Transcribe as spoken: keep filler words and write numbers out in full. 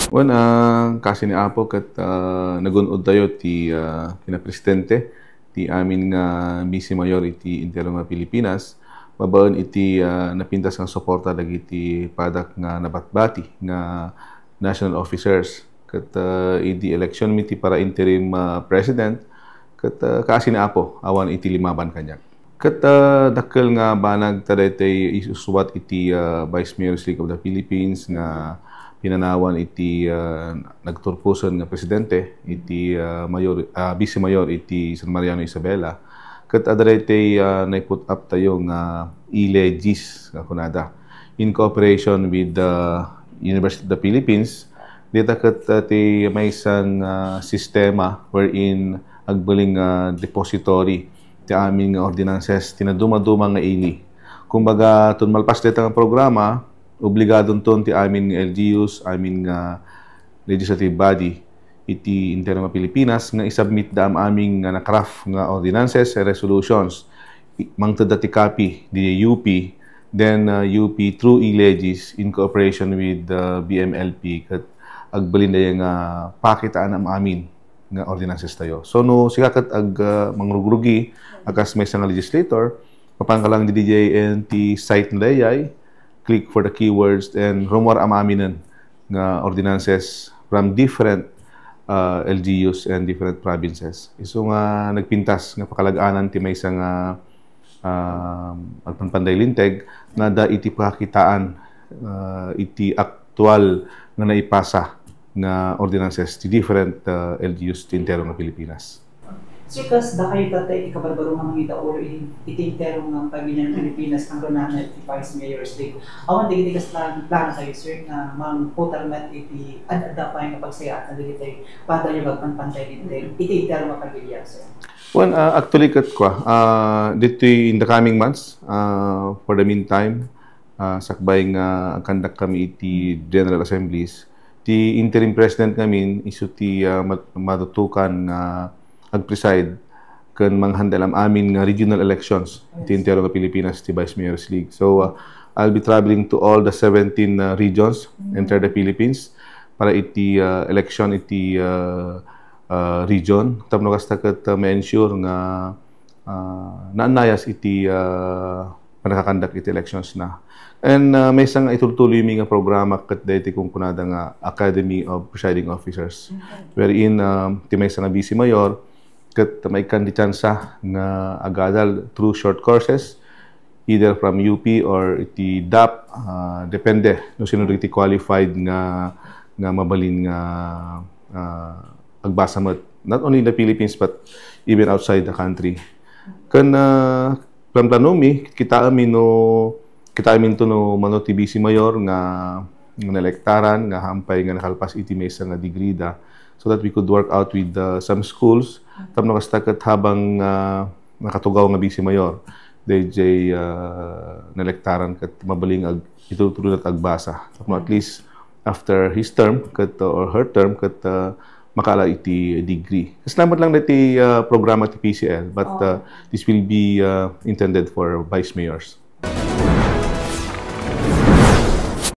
Wen, ah, kaasi ni Apo ket, ah, nagun-od tayo ti, ah, kinapresidente ti amin nga Vice Mayor iti entero nga Pilipinas, babaen iti, ah, napintas nga suporta dagiti padak nga nabatbati nga national officers. Ket, ah, idi election mi ti para interim, ah, president, ket, ah, kaasi ni Apo, awan iti limaban kaniak. Ket, ah, dakkel nga banag ta daytoy isusubat iti, ah, Vice Mayor's League of the Philippines nga pinanawan iti, ah, nagturposen nga presidente iti, ah, mayor, ah, vice mayor iti San Mariano Isabela. Ket adda daytoy, ah, nai-put up tayo nga e-legis nga kunada in cooperation with the University of the Philippines. Dita ket, ah, ti maysa nga sistema wherein agbalin nga depository ti amin nga ordinances ti nadumaduma nga ili. Kumbaga, ton malpas dayta nga programa, obligadonton ti amin nga L G Us, amin nga legislative body iti entero nga Pilipinas nga isubmit da am-amin nga na-craft nga ordinances and resolutions. I-, mangtedda ti copy di U P, then, uh, U P through e-legis in cooperation with the B M L P ket agbalin da nga pakitaan am-amin nga ordinances tayo. So, no sika ket ag, ah, mangrugrugi a kas maysa nga legislator, mapanka lang didi J N T site na dayay, click for the keywords, and rummuar am-aminen nga ordinances from different, ah, L G Us and different provinces. Isu nga nagpintas nga pakalag-anan ti maysa nga, ah, agpanpanday linteg nga adda iti pakakitaan, ah, iti aktual nga naipasa nga ordinances ti different, ah, L G Us ti entero nga Pilipinas. Sir, kas dakayo ket ti ikabarbaro nga mangidaulo iti, iti entero nga pamilian Pilipinas, kangrunaan iti Vice Mayor's League. Awan dagiti kas plan-, plano tayo, sir, nga mangputar met iti ad-adda pay nga pagsayaat dagiti padayo nga agpanpanday iti, iti entero nga pamilya, sir? Well, ah, actually, ket kua, ah, ditoy in the coming months, ah, for the meantime, ah, sakbay nga agkandak kami iti General Assemblies, ti interim president ngamin isu ti, ah, mat-, matutukan nga agpreside ken manghandle am-amin nga regional elections iti entero nga Pilipinas ti Vice Mayor's League. So, ah, I'll be traveling to all the seventeen, ah, regions, entire the Philippines, para iti, ah, election iti, ah, ah, region. Tapno kasta ket, ah, ma-ensure nga, ah, naannayas iti, ah, pannakakandak iti elections na. And, ah, maysa nga itultuloymi nga programa ket daytoy kunkunada nga Academy of Presiding Officers. Wherein, ah, ti maysa nga vice mayor ket maikkan ti tsansa nga agadal through short courses, either from U P or iti dap, ah, depende no sino dagiti qualified nga, nga mabalin nga, ah, agbasa met, not only in the Philippines but even outside the country. Ken, ah, planplanomi, kitaenmi no, kitaenminto no mano ti vice mayor nga, nga naelektaran, nga hampay nga nakalpas iti maysa nga degree da, so that we could work out with, uh, some schools. Tapno kasta ket habang, ah, nakatugaw nga vice mayor, dayjay, ah, naelektaran ket mabalin ag-, itutulod agbasa. Tapno at least after his term ket, uh, or her term ket, uh, makaala iti degree. Kasla met lang daytoy, uh, programa ti P C L, but, uh, this will be, uh, intended for vice mayors.